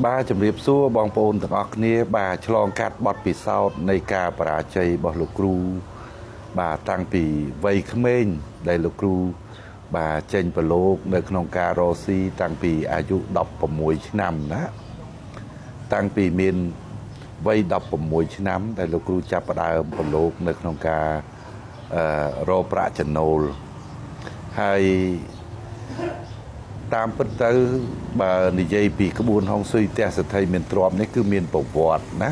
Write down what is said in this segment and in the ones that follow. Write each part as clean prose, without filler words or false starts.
បាទជំរាបសួរបងប្អូនទាំងអស់គ្នាបាទឆ្លងកាត់បទពិសោធន៍នៃការបរាជ័យរបស់លោកគ្រូបាទតាំងពីវ័យក្មេងដែលលោកគ្រូបាទចេញប្រឡូកនៅក្នុងការរកស៊ីតាំងពីអាយុ16ឆ្នាំណាតាំងពីមានវ័យ16ឆ្នាំដែលលោកគ្រូចាប់ផ្ដើមប្រឡូកនៅក្នុងការរកប្រាក់ចំណូលហើយ តាមពិតទៅបើនិយាយពីក្បួនហុងស៊ុយផ្ទះសេដ្ឋីមានទ្រព្យនេះគឺមានប្រវត្តិណា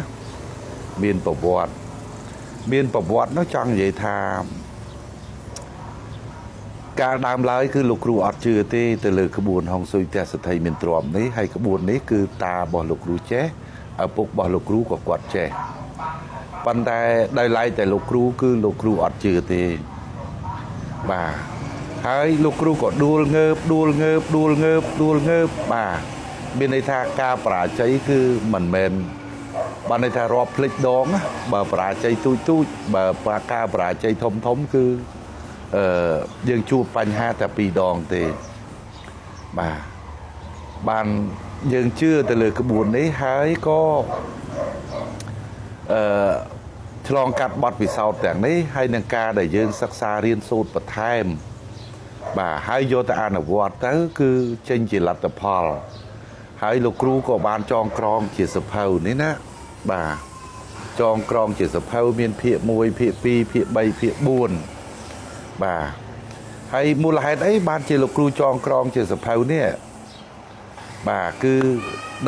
មានប្រវត្តិមានប្រវត្តិនោះចង់និយាយថាកាលដើមឡើយគឺលោកគ្រូអត់ជឿទេទៅលើក្បួនហុងស៊ុយផ្ទះសេដ្ឋីមានទ្រព្យនេះហើយក្បួននេះគឺតារបស់លោកគ្រូចេះឪពុករបស់លោកគ្រូក៏គាត់ចេះប៉ុន្តែដោយឡែកតែលោកគ្រូគឺលោកគ្រូអត់ជឿទេបាទហើយលោកគ្រូក៏ដួលងើបដួលងើបដួលងើបដួលងើបបាទមានន័យថាការបរាជ័យគឺមិនមែនបានន័យថារាប់ភ្លេចដងណាបើបរាជ័យទូចទូចបើការបរាជ័យធំធំគឺអឺយើងជួបបញ្ហាតែពីរដងទេបាទបានយើងជឿទៅលើក្បួននេះហើយក៏អឺឆ្លងកាត់បទពិសោធន៍ទាំងនេះហើយនឹងការដែលយើងសិក្សារៀនសូត្របន្ថែមបាទហើយយកទៅអនុវត្តទៅគឺចេញជាលទ្ធផល ហើយលោកគ្រូក៏បានចងក្រងជាសភៅនេះណាបាទចងក្រងជាសភៅមានភាគ1ភាគ2ភាគ3ភាគ4បាទហើយមូលហេតុអីបានជាលោកគ្រូចងក្រងជាសភៅនេះបាទគឺ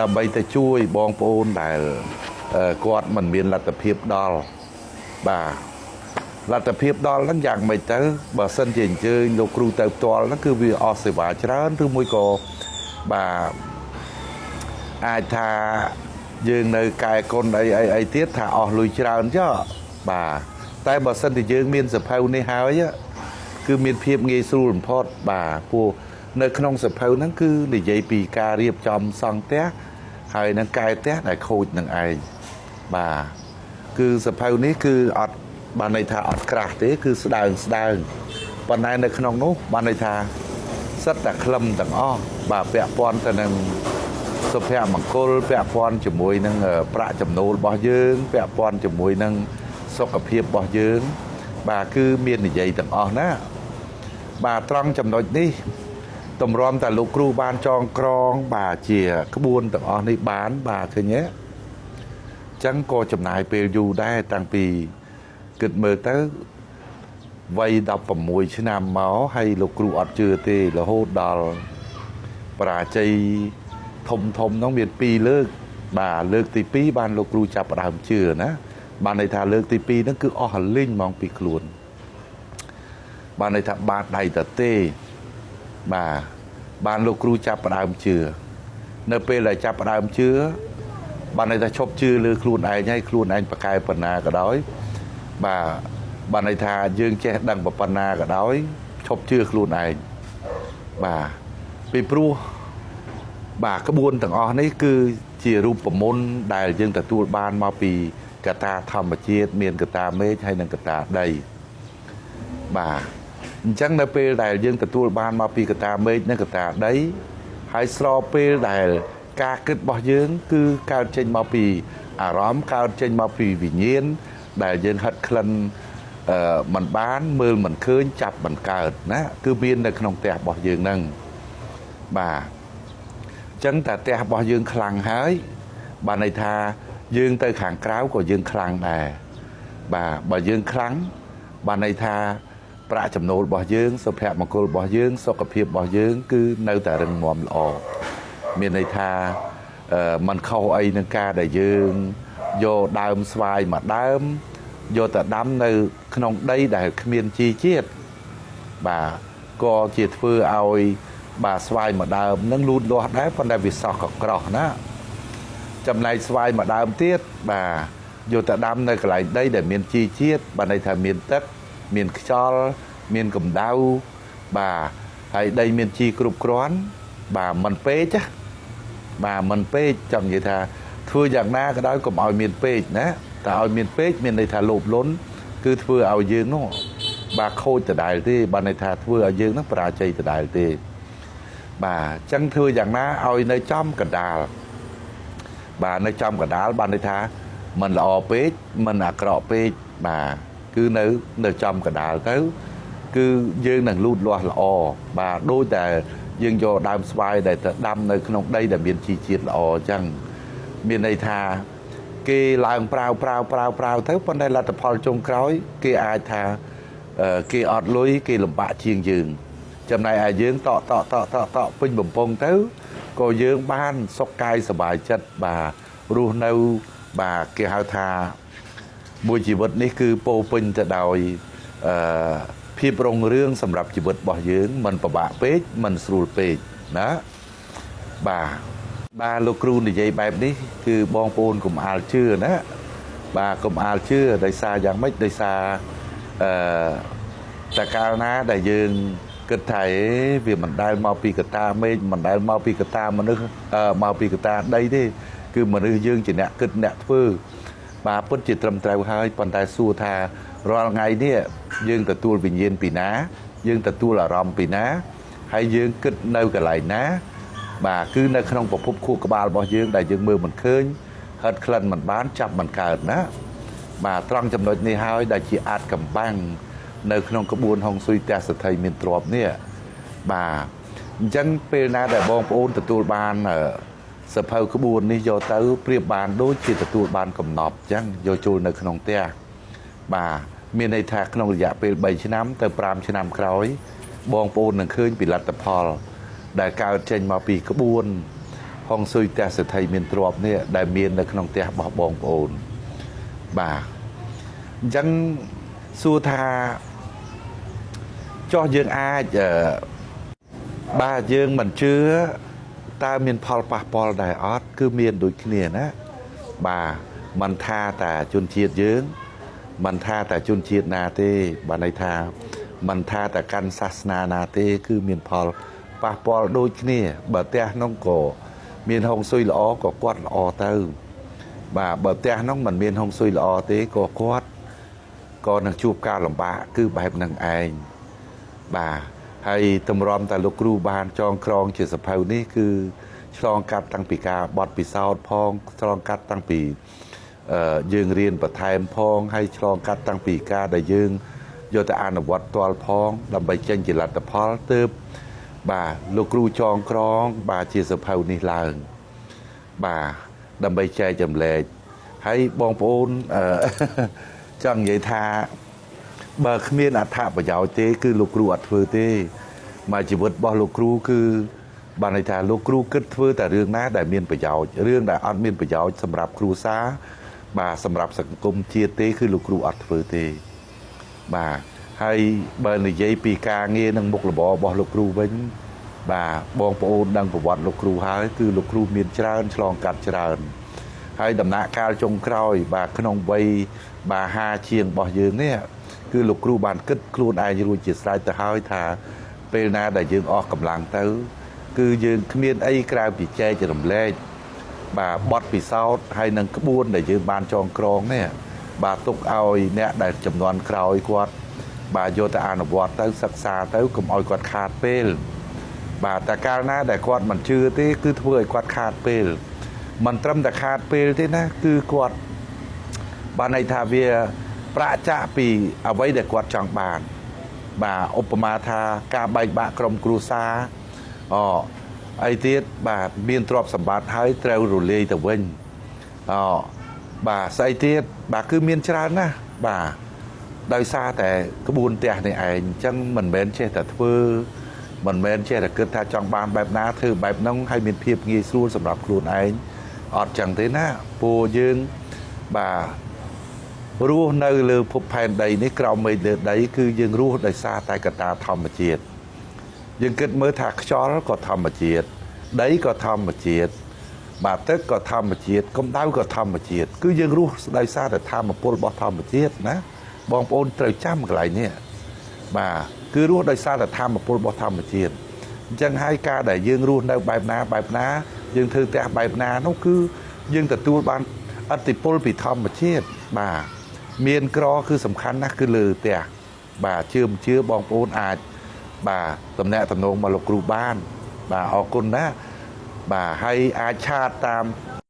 ដើម្បីទៅជួយបងប្អូនដែលគាត់មិនមានលទ្ធភាពដល់បាទលទ្ធភាពដល់ហ្នឹងយ៉ាងម៉េចទៅបើសិនជាអញ្ជើញលោកគ្រូទៅផ្ទាល់ហ្នឹងគឺវាអស់សេវាច្រើនឬមួយក៏បាទអាចថាយើងនៅកែកុនអីអីអីទៀតថាអស់លុយច្រើនចុះបាទតែបើសិនជាយើងមានសភៅនេះហើយគឺមានភាពងាយស្រួលបំផុតបាទព្រោះនៅក្នុងសភៅហ្នឹងគឺនិយាយពីការរៀបចំសង់ផ្ទះហើយនឹងកែផ្ទះដែលខូចនឹងឯងបាទគឺសភៅនេះគឺអត់បានន័យថាអត់ក្រាស់ទេគឺស្ដើងស្ដើងប៉ុន្តែនៅក្នុងនោះបានន័យថាសិតតែខ្លឹមទាំងអស់បាទពាក់ព័ន្ធទៅនឹងសុភមង្គលពាក់ព័ន្ធជាមួយនឹងប្រាក់ចំណូលរបស់យើងពាក់ព័ន្ធជាមួយនឹងសុខភាពរបស់យើងបាទគឺមាននិយាយទាំងអស់ណាបាទត្រង់ចំណុចនេះតម្រាំតែលោកគ្រូបានចងក្រងបាទជាក្បួនទាំងអស់នេះបានបាទឃើញទេអញ្ចឹងក៏ចំណាយពេលយូរដែរតាំងពីគិតមើលទៅវ័យ16ឆ្នាំមកហើយលោកគ្រូអត់ជឿទេរហូតដល់បរាជ័យធំធំហ្នឹងមាន2លើកបាទលើកទី2បានលោកគ្រូចាប់ផ្ដើមជឿណាបានន័យថាលើកទី2ហ្នឹងគឺអស់រលីងហ្មងពីខ្លួនបានន័យថាបាតដៃតទេបាទបានលោកគ្រូចាប់ផ្ដើមជឿនៅពេលដែលចាប់ផ្ដើមជឿបានន័យថាឈប់ជឿលើខ្លួនឯងហើយខ្លួនឯងប្រកែប៉ុណ្ណាក៏ដោយបាទបានន័យថាយើងចេះដឹងប៉ុណ្ណាក៏ដោយឈប់ជឿខ្លួនឯងបាទពីព្រោះបាទក្បួនទាំងអស់នេះគឺជារូបមន្តដែលយើងទទួលបានមកពីកត្តាធម្មជាតិមានកត្តាមេឃហើយនិងកត្តាដីបាទអញ្ចឹងនៅពេលដែលយើងទទួលបានមកពីកត្តាមេឃនិងកត្តាដីហើយស្របពេលដែលការគិតរបស់យើងគឺកើតចេញមកពីអារម្មណ៍កើតចេញមកពីវិញ្ញាណដែលយើងហិតក្លិនមិនបានមើលមិនឃើញចាប់មិនកើតណាគឺមាននៅក្នុងផ្ទះរបស់យើងហ្នឹងបាទអញ្ចឹងតែផ្ទះរបស់យើងខ្លាំងហើយបានន័យថាយើងទៅខាងក្រៅក៏យើងខ្លាំងដែរបាទបើយើងខ្លាំងបានន័យថាប្រាក់ចំណូលរបស់យើងសុភមង្គលរបស់យើងសុខភាពរបស់យើងគឺនៅតែរឹងមាំល្អមានន័យថាมันខុសអីនឹងការដែលយើងយកដើមស្វាយមកដើមយកទៅដាំនៅក្នុងដីដែលគ្មានជីជាតិបាទក៏ជាធ្វើឲ្យបាទស្វាយមួយដើមនឹងលូតលាស់ដែរប៉ុន្តែវាសោះក៏ក្រោះណាចំណែកស្វាយមួយដើមទៀតបាទយកទៅដាំនៅកន្លែងដីដែលមានជីជាតិបាទន័យថាមានទឹកមានខ្យល់មានកម្ដៅបាទហើយដីមានជីគ្រប់គ្រាន់បាទមិនពេកណាបាទមិនពេកចង់និយាយថាធ្វើយ៉ាងណាក៏ដោយកុំឲ្យមានពេកណាតែឲ្យមានពេកមានន័យថាលោភលន់គឺធ្វើឲ្យយើងនោះបាទខូចដដែលទេបាទន័យថាធ្វើឲ្យយើងនោះបរាជ័យដដែលទេបាទអញ្ចឹងធ្វើយ៉ាងណាឲ្យនៅចំកណ្ដាល បាទនៅចំកណ្ដាលបានន័យថាมันល្អពេកมันអាក្រក់ពេកបាទគឺនៅចំកណ្ដាលទៅគឺយើងនឹងលូតលាស់ល្អបាទដូចតែយើងយកដើមស្វាយដែលទៅដាំនៅក្នុងដីដែលមានជីជាតិល្អអញ្ចឹងមានន័យថាគេឡើងប្រាវប្រាវប្រាវប្រាវទៅប៉ុន្តែលទ្ធផលចុងក្រោយគេអាចថាគេអត់លុយគេលំបាកជាងយើងចំណែកឯយើងតក់តក់តក់តក់តក់ពេញបំពង់ទៅក៏យើងបានសុខកាយសប្បាយចិត្តបាទរស់នៅបាទគេហៅថាមួយជីវិតនេះគឺពោពេញទៅដោយភាពរុងរឿងសម្រាប់ជីវិតរបស់យើងមិនពិបាកពេកមិនស្រួលពេកណាបាទបាទលោកគ្រូនិយាយបែបនេះគឺបងប្អូនកុំអាលជឿណាបាទកុំអាលជឿដោយសារយ៉ាងម៉េចដោយសារអឺតែកាលណាដែលយើងគិតថាវាមិនដែលមកពីកតាមេឃមិនដែលមកពីកតាមនុស្សមកពីកតាដីទេគឺមនុស្សយើងជាអ្នកគិតអ្នកធ្វើបាទពិតជាត្រឹមត្រូវហើយប៉ុន្តែសួរថារាល់ថ្ងៃនេះយើងទទួលវិញ្ញាណពីណាយើងទទួលអារម្មណ៍ពីណាហើយយើងគិតនៅកន្លែងណាបាទគឺនៅក្នុងប្រភពខួរក្បាលរបស់យើងដែលយើងមើលមិនឃើញហិតក្លិនមិនបានចាប់មិនកើតណាបាទត្រង់ចំណុចនេះហើយដែលជាអាចកំបាំងនៅក្នុងក្បួនហុងស៊ុយផ្ទះសទ្ធិមានទ្រព្យនេះបាទអញ្ចឹងពេលណាដែលបងប្អូនទទួលបានសភៅក្បួននេះយកទៅប្រៀបបានដូចជាទទួលបានកំណប់អញ្ចឹងយកចូលនៅក្នុងផ្ទះបាទមានន័យថាក្នុងរយៈពេល3ឆ្នាំទៅ5ឆ្នាំក្រោយបងប្អូននឹងឃើញពីលទ្ធផលដែលកើតចេញមកពីក្បួនហុងស៊ុយផ្ទះសេដ្ឋីមានទ្រព្យនេះដែលមាននៅក្នុងផ្ទះរបស់បងប្អូនបាទអញ្ចឹងសួរថាចោះយើងអាចបាទយើងមិនជឿតើមានផលប៉ះពាល់ដែរអត់គឺមានដូចគ្នាណាបាទមិនថាតែជនជាតិយើងមិនថាតែជនជាតិណាទេបាទន័យថាមិនថាតែកាន់សាសនាណាទេគឺមានផលប៉ះពាល់ដូចគ្នាបើផ្ទះនោះក៏មានហុងស៊ុយល្អក៏គាត់ល្អទៅបាទបើផ្ទះនោះមិនមានហុងស៊ុយល្អទេក៏គាត់ក៏នឹងជួបការលំបាកគឺបែបនឹងឯងបាទហើយតម្រាំតែលោកគ្រូបានចងក្រងជាសភៅនេះគឺឆ្លងកាត់តាំងពីការបត់ពិសោធន៍ផងឆ្លងកាត់តាំងពីយើងរៀនបន្ថែមផងហើយឆ្លងកាត់តាំងពីការដែលយើងយកទៅអនុវត្តផ្ទាល់ផងដើម្បីចេញជាលទ្ធផលទើបបាទលោកគ្រូចងក្រងបាទជាសភៅនេះឡើងបាទដើម្បីចែកចម្លែកហើយបងប្អូនចង់និយាយថាបើគ្មានអត្ថប្រយោជន៍ទេគឺលោកគ្រូអត់ធ្វើទេមកជីវិតរបស់លោកគ្រូគឺបានន័យថាលោកគ្រូគិតធ្វើតែរឿងណាដែលមានប្រយោជន៍រឿងដែលអត់មានប្រយោជន៍សម្រាប់គ្រួសារបាទសម្រាប់សង្គមជាតិទេគឺលោកគ្រូអត់ធ្វើទេបាទហើយបើនិយាយពីការងារនិងមុខរបររបស់លោកគ្រូវិញបាទបងប្អូនដឹងប្រវត្តិលោកគ្រូហើយគឺលោកគ្រូមានច្រើនឆ្លងកាត់ច្រើនហើយដំណាក់កាលចុងក្រោយបាទក្នុងវ័យបាទ50ជាងរបស់យើងនេះគឺលោកគ្រូបានគិតខ្លួនឯងរួចជាស្រេចទៅហើយថាពេលណាដែលយើងអស់កម្លាំងទៅគឺយើងគ្មានអីក្រៅពីចែករំលែកបាទបទពិសោធន៍ហើយនឹងក្បួនដែលយើងបានចងក្រងនេះបាទទុកឲ្យអ្នកដែលចំនួនក្រោយគាត់បាទយកទៅអនុវត្តទៅសិក្សាទៅកុំឲ្យគាត់ខាតពេលបាទតែកាលណាដែលគាត់មិនជឿទេគឺធ្វើឲ្យគាត់ខាតពេលមិនត្រឹមតែខាតពេលទេណាគឺគាត់បានន័យថាវាប្រាក់ចាក់ពីអ្វីដែលគាត់ចង់បានបាទឧបមាថាការបែកបាក់ក្រុមគ្រួសារអីទៀតបាទមានទ្រព្យសម្បត្តិហើយត្រូវរលាយទៅវិញបាទស្អីទៀតបាទគឺមានច្រើនណាស់បាទដោយសារតែក្បួនផ្ទះនេះឯងអញ្ចឹងមិនមែនចេះតែធ្វើមិនមែនចេះតែគិតថាចង់បានបែបណាធ្វើបែបហ្នឹងហើយមានភាពងាយស្រួលសម្រាប់ខ្លួនឯងអត់ចឹងទេណាព្រោះយើងបាទរស់នៅលើភពផែនដីនេះក្រោមមេឃលើដីគឺយើងរស់ដោយសារតែកត្តាធម្មជាតិយើងគិតមើលថាខ្យល់ក៏ធម្មជាតិដីក៏ធម្មជាតិបាទទឹកក៏ធម្មជាតិកម្ដៅក៏ធម្មជាតិគឺយើងរស់ដោយសារតែធម្មពលរបស់ធម្មជាតិណាបងប្អូនត្រូវចាំកន្លែងនេះបាទគឺរស់ដោយសារតែធម្មពលរបស់ធម្មជាតិអញ្ចឹងហើយការដែលយើងរស់នៅបែបណាបែបណាយើងធ្វើផ្ទះបែបណានោះគឺយើងទទួលបានឥទ្ធិពលពីធម្មជាតិបាទមានក្រគឺសំខាន់ណាស់គឺលើផ្ទះបាទជឿមិនជឿបងប្អូនអាចបាទតំណាក់តំណងមកលោកគ្រូបានបាទអរគុណណាបាទហើយអាចឆាតតាម